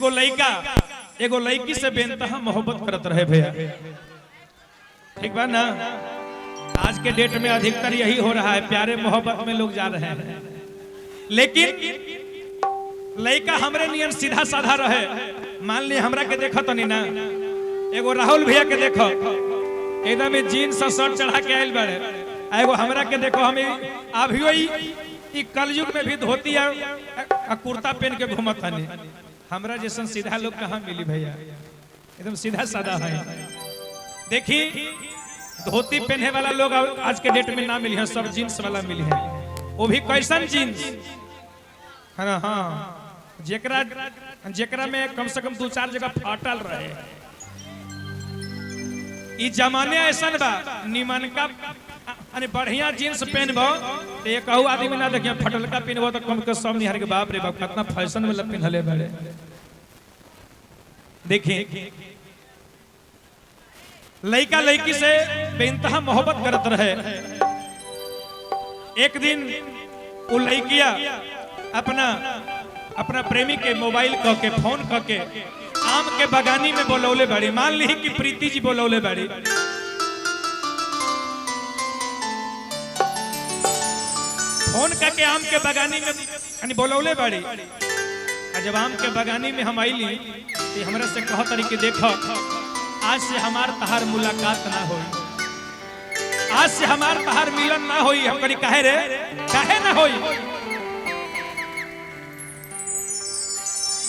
एगो लइका एगो लइकी से बेनतहा मोहब्बत करत रहे भैया, ठीक बा ना? आज के डेट में अधिकतर यही हो रहा है, प्यारे मोहब्बत में लोग जा रहे हैं। लेकिन लइका हमरे नियन सीधा साधा रहे। मान ली हमरा के देखो तनी ना, एगो राहुल भैया के देखो एकदम ही जीन्स और शर्ट चढ़ा के आयल बाड़े, आ एगो हमरा के देखो, हम अभियो ई कलयुग में भी धोती आ कुर्ता पहन के घूमत हनी। हमरा जैसन सीधा लोग कहाँ मिली भैया, एकदम सीधा साधा है। देखी धोती पहने वाला लोग आज के डेट में ना मिली है, सब जीन्स वाला मिली है, वो भी कैसन जीन्स है ना। हाँ, जेकरा जेकरा में कम से कम दो चार जगह फाटल रहे। ई जमाने ऐसन बा, निमन का अने बढ़िया जीन्स पहनबो तो एक आदमी ना देखिए, फटलका पहनबो तो कम के सब निहार के बाप रे बाप कितना फैशन वाला पहनले बड़े। देखिए लइका लइकी से बेइंतहा मोहब्बत करत रहे। एक दिन वो लइकिया अपना अपना प्रेमी के मोबाइल क के फोन क के आम के बगानी में बोलौले बाड़ी। मान ली कि प्रीति जी बोलौले बाड़ी। फोन करके आम के बगानी में यानी बोलौले बाड़ी। आ जब आम के बगानी में हम आईली तो हमरा से कह तरी कि देखो आज से हमार तहार मुलाकात ना होई, आज से हमार तहार मिलन ना होई। हम करी काहे रे, काहे ना होई?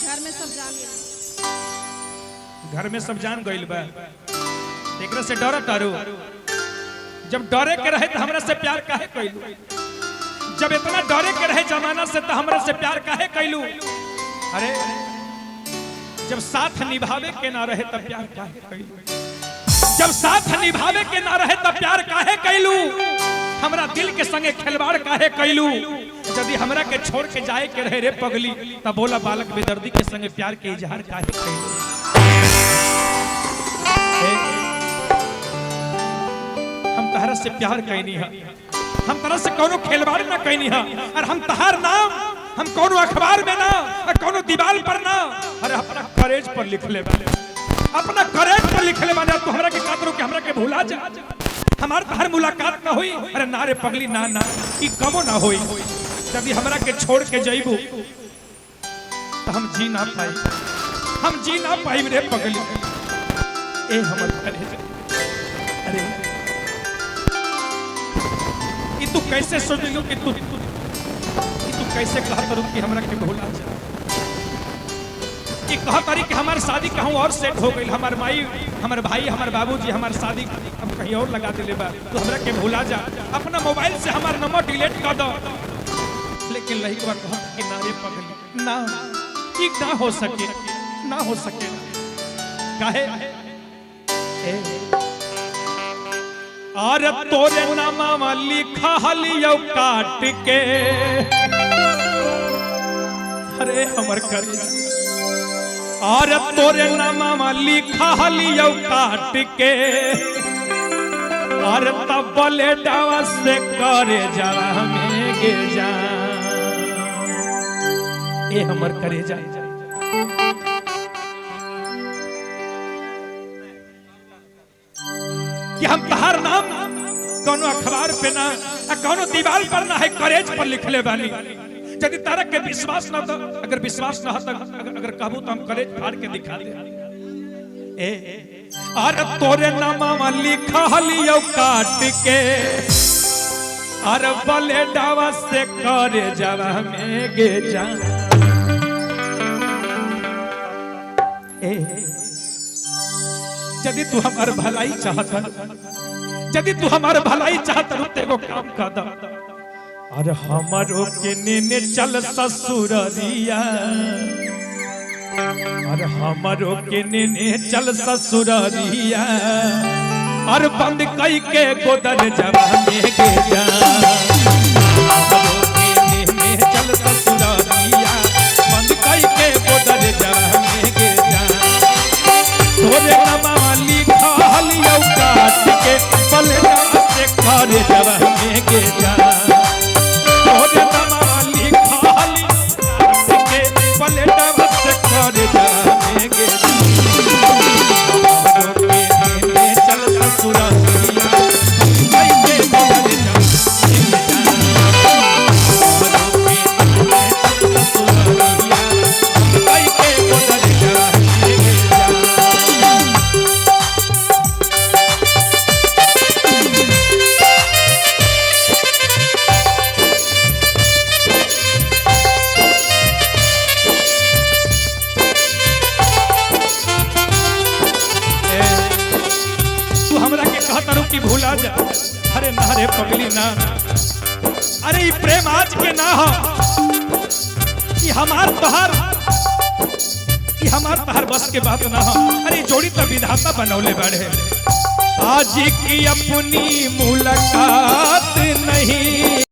घर में सब जान गए, घर में सब जान गइल बा, एकरा से डरत तारू। जब डरे के रहे तो हमरा से प्यार काहे कइलू? जब इतना डरे के रहे जमाना से तो हमरा से प्यार काहे कइलू? अरे जब साथ निभावे के ना रहे तब प्यार काहे कइलू? जब साथ निभावे के ना रहे तब प्यार काहे कइलू? हमरा दिल के संगे खिलवाड़ काहे कइलू? यदि हमरा के छोड़ के जाए के रहे रे पगली तब बोला बालक बेदर्दी के संगे प्यार के इजहार काहे कइलू? हम तहरा से प्यार कैनी है, हम तरह से कोनो खिलवाड़ ना कैनी है, और हम तहार नाम हम कोनो अखबार में ना और कोनो दीवार पर ना, अरे अपना करेज पर लिख ले, अपना करेज पर लिख ले। माने तू हमरा के कातरो के हमरा के भुला जा, हमार तहार मुलाकात ना होई। अरे ना रे पगली ना ना, ई कमो ना होई। जब हमरा के छोड़ के जइबू तो हम जी ना पाई, हम जी ना पाई रे पगली। ए हमर करेज, अरे ई तू कैसे सोचलू कि तू कैसे कहत रू कि हमरा के भुला जा? ई कहत तारी कि हमार शादी कहूं और सेट हो गई, हमार माई हमार भाई हमार बाबूजी हमार शादी अब कहीं और लगा दिले बा, तू हमरा के भुला जा, अपना मोबाइल से हमार नंबर डिलीट कर दो। लेकिन लइकवा कहत कि ना रे पगली ना, ई ना हो सके, ना हो सके। काहे? अरे तोरे नामा लिखा लियो काट के, अरे हमर करेजा, अरे तोरे नामा लिखा लियो काट के, अरे तब बले डावा से करे जवा हमें गे जा। ए हमर करेजा, कि हम तहार नाम कोनो अखबार पे ना कोनो दीवार पर ना है, करेज पर लिखले बानी। यदि तारा के विश्वास ना तो, अगर विश्वास ना हो तो अगर कहबू तो हम करेज फाड़ के दिखा दे। ए अरे तोरे नामा लिखा लियो काट के, अरे बले डावा से करे जवा में गे जा। ए यदि तू हमार भलाई चाहत, यदि तू हमार भलाई चाहत तो एगो काम कर द, अरे हमारो के नेने चल ससुररिया, अरे हमारो के नेने चल ससुररिया, अरे बंद कई के गोदर जवा में गे जा। हमारो के नेने चल ससुररिया, बंद कई के गोदर जवा में गे जा। तोरे नामा लिखा लियो काट के, पलटा से कर जवा में गे जा। तोरे नामा लिखा लियो काट के, पलटा से कर जा। भूला जा। अरे ना रे पगली ना, अरे ई प्रेम आज के ना हो, ई हमार तोहार, ई हमार तोहार बस के बात ना हो। अरे ई जोड़ी तो विधाता बनौले बाड़े। आज की अपनी मुलाकात नहीं।